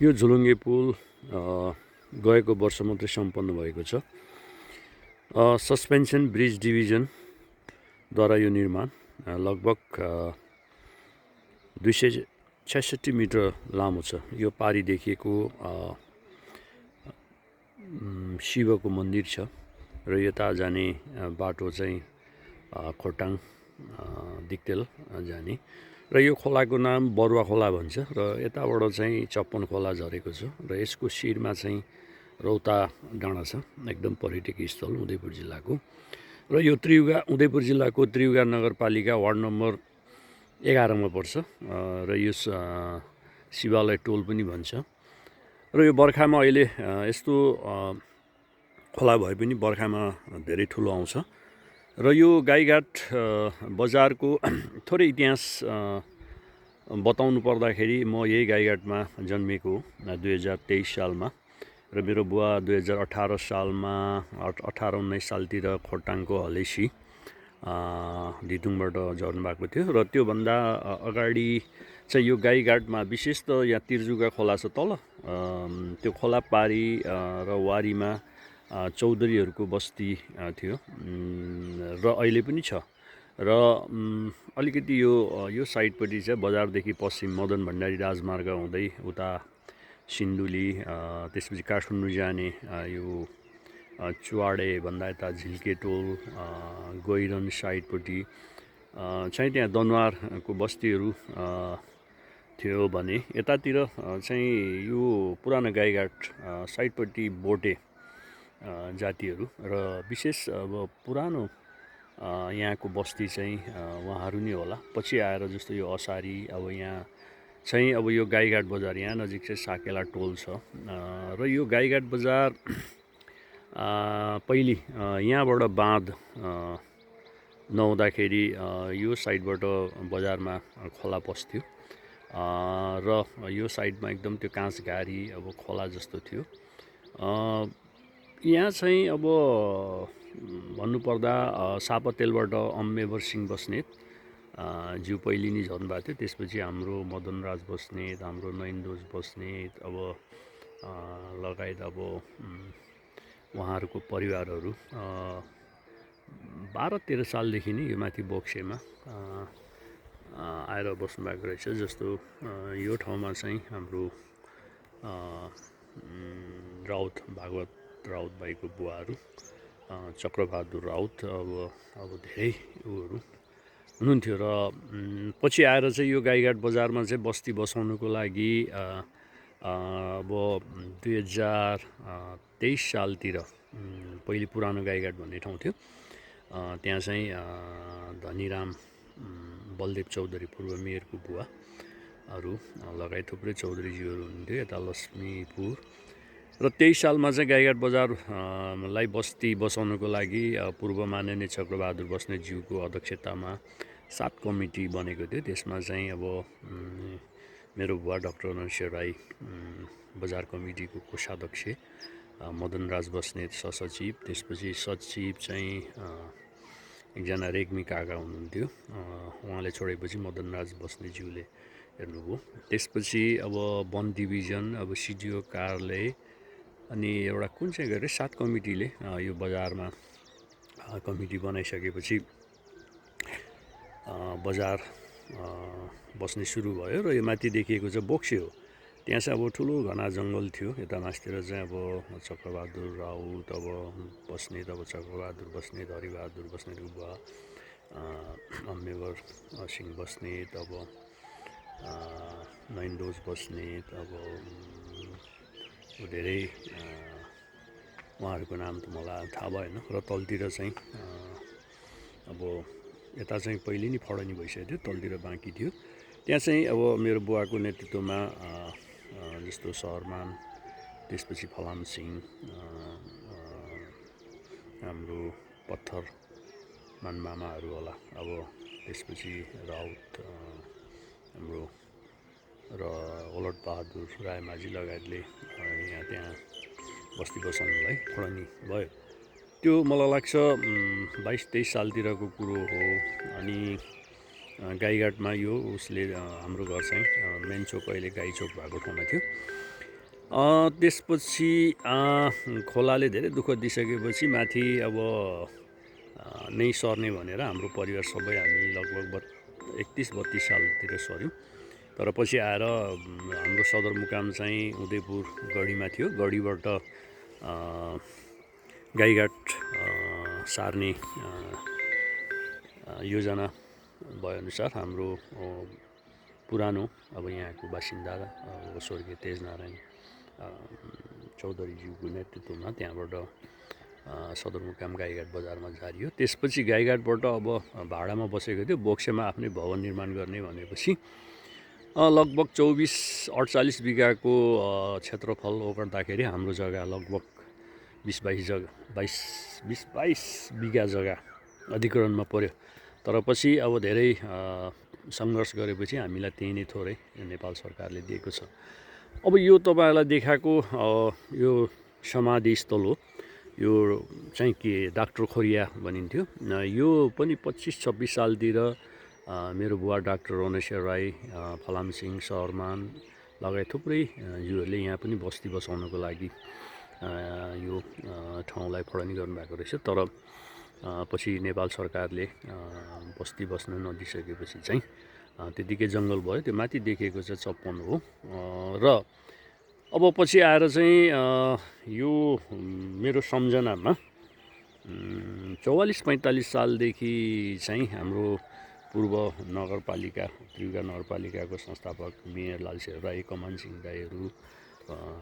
यो झुलुङ्गे पुल गएको वर्ष मात्रै सम्पन्न भएको छ। सस्पेन्सन ब्रिज डिभिजनद्वारा यो निर्माण लगभग 266 मिटर लामो छ। यो पारी देखिएको शिवको मन्दिर छ र यता जाने बाटो चाहिँ खोटाङ दिक्तेल जाने र यो खोलाको नाम बरुवा खोला भन्छ र यताबाट चाहिँ चप्पन खोला झरेको छ र यसको शिरमा चाहिँ रौता डाँडा छ, एकदम पर्यटकीय स्थल उदयपुर जिल्लाको। र यो उदयपुर जिल्लाको त्रियुगा नगरपालिका वार्ड नम्बर 11 मा पर्छ र यो शिवालय टोल पनि भन्छ। र यो बर्खामा अहिले यस्तो खोला भए पनि बर्खामा धेरै ठुलो आउँछ। र यो गाईघाट बजारको थोरै इतिहास बताउनु पर्दाखेरि म यही गाईघाटमा जन्मेको 2023 सालमा र मेरो बुवा 2018 सालमा 18-19 सालतिर खोटाङको हलेसी धितुङबाट झर्नु भएको थियो। र त्योभन्दा अगाडि चाहिँ यो गाईघाटमा विशेष त यहाँ तिर्जुगा खोला छ तल, त्यो खोला पारी र वारीमा चौधरीहरूको बस्ती थियो र अहिले पनि छ। र अलिकति यो साइडपट्टि चाहिँ बजारदेखि पश्चिम मदन भण्डारी राजमार्ग हुँदै उता सिन्धुली त्यसपछि काठमाडौँ जाने यो चुवाडे भन्दा यता झिल्के टोल गैरन साइडपट्टि चाहिँ त्यहाँ दनवारको बस्तीहरू थियो भने यतातिर चाहिँ यो पुरानो गाईघाट साइडपट्टि बोटे जातिहरू र विशेष अब पुरानो यहाँको बस्ती चाहिँ उहाँहरू नै होला। पछि आएर जस्तो यो असारी अब यहाँ चाहिँ अब यो गाईघाट बजार यहाँ नजिक चाहिँ साकेला टोल छ र यो गाईघाट बजार पहिले यहाँबाट बाँध नहुँदाखेरि यो साइडबाट बजारमा खोला पस्थ्यो र यो साइडमा एकदम त्यो काँचघारी अब खोला जस्तो थियो। यहाँ चाहिँ अब भन्नुपर्दा सापतेलबाट अम्मेवर सिंह बस्नेत ज्यू पहिले नै झर्नुभएको थियो। त्यसपछि हाम्रो मदनराज बस्नेत, हाम्रो नयनदोज बस्नेत अब लगायत अब उहाँहरूको परिवारहरू 12-13 सालदेखि नै यो माथि बोक्सेमा आएर बस्नुभएको रहेछ। जस्तो यो ठाउँमा चाहिँ हाम्रो राउत भागवत राउत भाइको बुवाहरू चक्रबहादुर राउत अब धेरै उहरू हुनुहुन्थ्यो। र पछि आएर चाहिँ यो गाईघाट बजारमा चाहिँ बस्ती बसाउनुको लागि अब 2023 सालतिर पहिले पुरानो गाईघाट भन्ने ठाउँ थियो, त्यहाँ चाहिँ धनीराम बलदेव चौधरी पूर्व मेयरको बुवाहरू लगायत थुप्रै चौधरीज्यूहरू हुनुहुन्थ्यो यता लक्ष्मीपुर। र 23 सालमा चाहिँ गाईघाट बजारलाई बस्ती बसाउनुको लागि पूर्व माननीय चक्रबहादुर बस्नेतज्यूको अध्यक्षतामा 7 कमिटी बनेको थियो। त्यसमा चाहिँ अब मेरो बुवा डाक्टर नरसिंह राई बजार कमिटीको कोषाध्यक्ष, मदनराज बस्नेत सहसचिव, त्यसपछि सचिव चाहिँ एकजना रेग्मी काका हुनुहुन्थ्यो, उहाँले छोडेपछि मदनराज बस्नेतज्यूले हेर्नुभयो। त्यसपछि अब वन डिभिजन, अब सिडिओ कार्यालय अनि एउटा कुन चाहिँ गरे 7 कमिटीले यो बजारमा कमिटी बनाइसकेपछि बजार बस्ने सुरु भयो। र यो माथि देखिएको चाहिँ बोक्से हो, त्यहाँ चाहिँ अब ठुलो घना जङ्गल थियो। यता मास्तिर चाहिँ अब चक्रबहादुर राउत अब बस्नेत, अब चक्रबहादुर बस्नेत, हरिबहादुर बस्नेतको बुवा अम्मेवर सिंह बस्नेत, अब नयनदोज बस्नेत, अब धेरै उहाँहरूको नाम त मलाई थाहा भएन। र तलतिर चाहिँ अब यता चाहिँ पहिले नै फडनी भइसकेको थियो, तलतिर बाँकी थियो। त्यहाँ चाहिँ अब मेरो बुवाको नेतृत्वमा जस्तो सहरमान, त्यसपछि फलाम सिंह, हाम्रो पत्थर मानमामाहरू होला, अब त्यसपछि राउत हाम्रो र ओलट बहादुर रायमाझी लगायतले यहाँ त्यहाँ बस्ती बसाउनलाई फडनी भयो। त्यो मलाई लाग्छ 22-23 सालतिरको कुरो हो। अनि गाईघाटमा यो उसले हाम्रो घर चाहिँ मेन चोक अहिले गाई चोक भएको ठाउँमा थियो। त्यसपछि खोलाले धेरै दुःख दिइसकेपछि माथि अब नै सर्ने भनेर हाम्रो परिवार सबै हामी लगभग 31-32 सालतिर सर्यौँ। तर पछि आएर हाम्रो सदरमुकाम चाहिँ उदयपुर गढीमा थियो। गढीबाट गाईघाट सार्ने योजना भएअनुसार हाम्रो पुरानो अब यहाँको बासिन्दा स्वर्गीय तेजनारायण चौधरीज्यूको नेतृत्वमा त्यहाँबाट सदरमुकाम गाईघाट बजारमा झारियो। त्यसपछि गाईघाटबाट अब भाडामा बसेको थियो, बोक्सेमा आफ्नै भवन निर्माण गर्ने भनेपछि लगभग 24-48 बिघाको क्षेत्रफल ओगट्दाखेरि हाम्रो जग्गा लगभग 20-22 बिघा जग्गा अधिग्रहणमा पर्यो। तर पछि अब धेरै सङ्घर्ष गरेपछि हामीलाई त्यही नै थोरै नेपाल सरकारले दिएको छ। अब यो तपाईँहरूलाई देखाएको यो समाधिस्थल हो। यो चाहिँ के डाक्टर खोरिया भनिन्थ्यो। यो पनि 25-26 सालतिर मेरो बुवा डाक्टर रमेश्वर राई, फलामसिंह, शहरमान लगायत थुप्रै ज्यूहरूले यहाँ पनि बस्ती बसाउनको लागि यो ठाउँलाई फडानी गर्नुभएको रहेछ। तर पछि नेपाल सरकारले बस्ती बस्न नदिइसकेपछि चाहिँ त्यतिकै जङ्गल भयो। त्यो माथि देखिएको चाहिँ 56 हो। र अब पछि आएर चाहिँ यो मेरो सम्झनामा 44-45 सालदेखि चाहिँ हाम्रो पूर्व नगरपालिका त्रियुगा नगरपालिकाको संस्थापक मेयर लालशेर राई, कमान सिंह राईहरू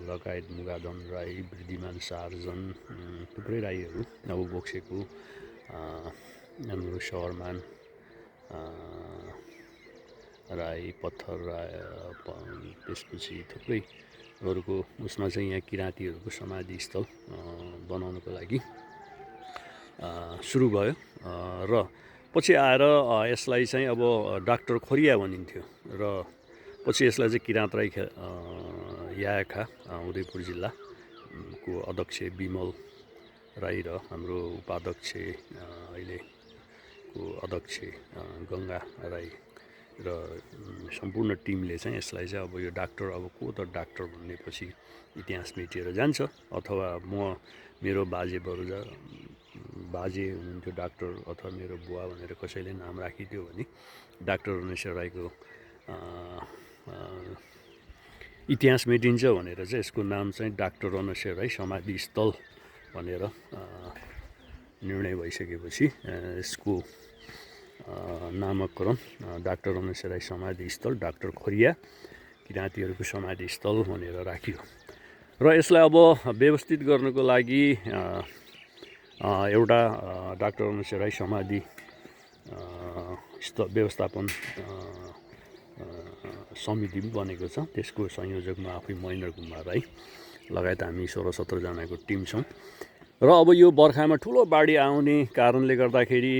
लगायत मुगाधन राई, वृद्धिमान सार्जन, थुप्रै राईहरू अब बोक्सेको हाम्रो शहरमान राई, पत्थर राई, त्यसपछि थुप्रै अरूको उसमा चाहिँ यहाँ किराँतीहरूको समाधिस्थल बनाउनको लागि सुरु भयो। र पछि आएर यसलाई चाहिँ अब डाक्टर खोरिया भनिन्थ्यो र पछि यसलाई चाहिँ किराँत राई याखा उदयपुर जिल्लाको अध्यक्ष विमल राई र हाम्रो उपाध्यक्ष अहिलेको अध्यक्ष गङ्गा राई र सम्पूर्ण टिमले चाहिँ यसलाई चाहिँ अब यो डाक्टर, अब को त डाक्टर भन्नेपछि इतिहास मेटिएर जान्छ। अथवा मेरो बाजे हुनुहुन्थ्यो डाक्टर, अथवा मेरो बुवा भनेर कसैले नाम राखिदियो भने डाक्टर रमेश्वर राईको इतिहास मेटिन्छ भनेर चाहिँ यसको नाम चाहिँ डाक्टर रमेश्वर राई समाधिस्थल भनेर निर्णय भइसकेपछि यसको नामकरण डाक्टर रमेश्वर राई समाधिस्थल डाक्टर खोरिया किराँतीहरूको समाधिस्थल भनेर राखियो। र यसलाई अब व्यवस्थित गर्नको लागि एउटा डाक्टर रमेश्वर राई समाधि व्यवस्थापन समिति पनि बनेको छ। त्यसको संयोजकमा आफै महेन्द्र कुमार राई लगायत हामी 16-17 जनाको टिम छौँ। र अब यो बर्खामा ठुलो बाढी आउने कारणले गर्दाखेरि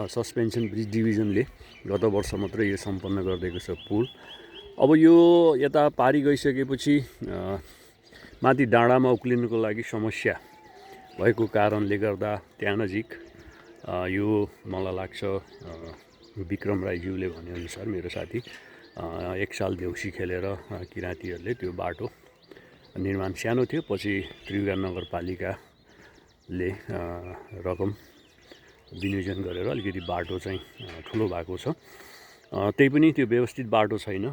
सस्पेन्सन ब्रिज डिभिजनले गत वर्ष मात्रै यो सम्पन्न गरिदिएको छ पुल। अब यो यता पारी गइसकेपछि माथि डाँडामा उक्लिनुको लागि समस्या भएको कारणले गर्दा त्यहाँ नजिक यो मलाई लाग्छ विक्रम राईज्यूले भनेअनुसार मेरो साथी 1 साल देउसी खेलेर किराँतीहरूले त्यो बाटो निर्माण सानो थियो, पछि त्रियुगा नगरपालिकाले रकम विनियोजन गरेर अलिकति बाटो चाहिँ ठुलो भएको छ। त्यही पनि त्यो व्यवस्थित बाटो छैन,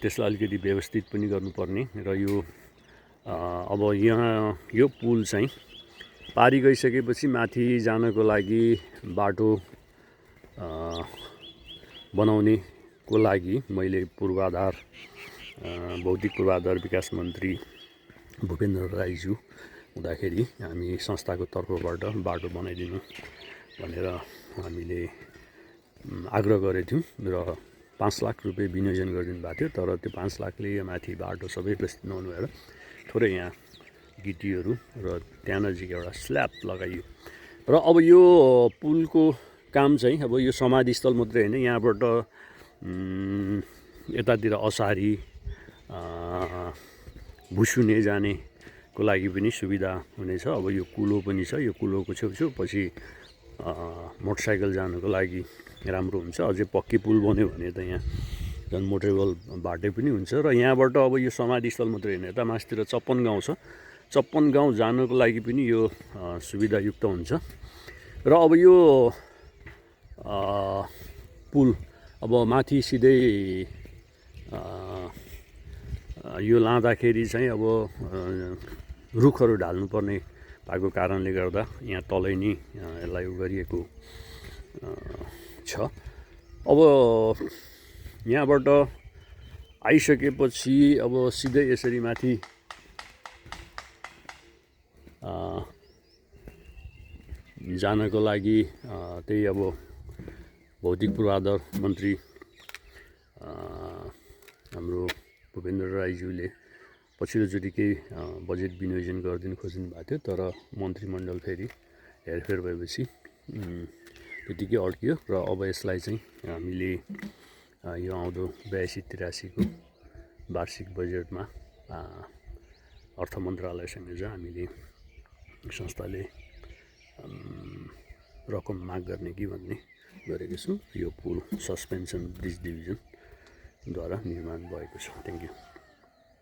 त्यसलाई अलिकति व्यवस्थित पनि गर्नुपर्ने। र यो अब यहाँ यो पुल चाहिँ पारी गइसकेपछि माथि जानको लागि बाटो बनाउनेको लागि मैले भौतिक पूर्वाधार विकास मन्त्री भूपेन्द्र राईज्यू हुँदाखेरि हामी संस्थाको तर्फबाट बाटो बनाइदिनु भनेर हामीले आग्रह गरेको थियौँ र 5 लाख रुपियाँ विनियोजन गरिदिनु भएको थियो। तर त्यो 5 लाखले यो माथि बाटो सबै व्यवस्थित नहुनु भएर थोरै यहाँ गिटीहरू र त्यहाँ नजिक एउटा स्ल्याब लगाइयो। र अब यो पुलको काम चाहिँ अब यो समाधिस्थल मात्रै होइन, यहाँबाट यतातिर असारी भुसुने जानेको लागि पनि सुविधा हुनेछ। अब यो कुलो पनि छ, यो कुलोको छेउछेउ पछि मोटरसाइकल जानुको लागि राम्रो हुन्छ। अझै पक्की पुल बन्यो भने त यहाँ झन् मोटरेबल बाटो पनि हुन्छ र यहाँबाट अब यो समाधिस्थल मात्रै होइन, यता मास्तिर ५६ गाउँ छ। ५६ गाउँ जानको लागि पनि यो सुविधायुक्त हुन्छ। र अब यो पुल अब माथि सिधै यो लाँदाखेरि चाहिँ अब रुखहरू ढाल्नुपर्ने भएको कारणले गर्दा यहाँ तलै नै यसलाई उ गरिएको छ। अब यहाँबाट आइसकेपछि अब सिधै यसरी माथि जानको लागि त्यही अब भौतिक पूर्वाधार मन्त्री हाम्रो भूपेन्द्र राईज्यूले पछिल्लोचोटि केही बजेट विनियोजन गरिदिनु खोज्नु भएको थियो, तर मन्त्रीमण्डल फेरि हेरफेर भएपछि त्यतिकै अड्कियो र अब यसलाई चाहिँ हामीले यो आउँदो 82-83 वार्षिक बजेटमा अर्थ मन्त्रालयसँग चाहिँ हामीले संस्थाले रकम माग गर्ने कि भन्ने गरेको छौँ। यो पुल सस्पेन्सन ब्रिज डिभिजनद्वारा निर्माण भएको छ। Thank you.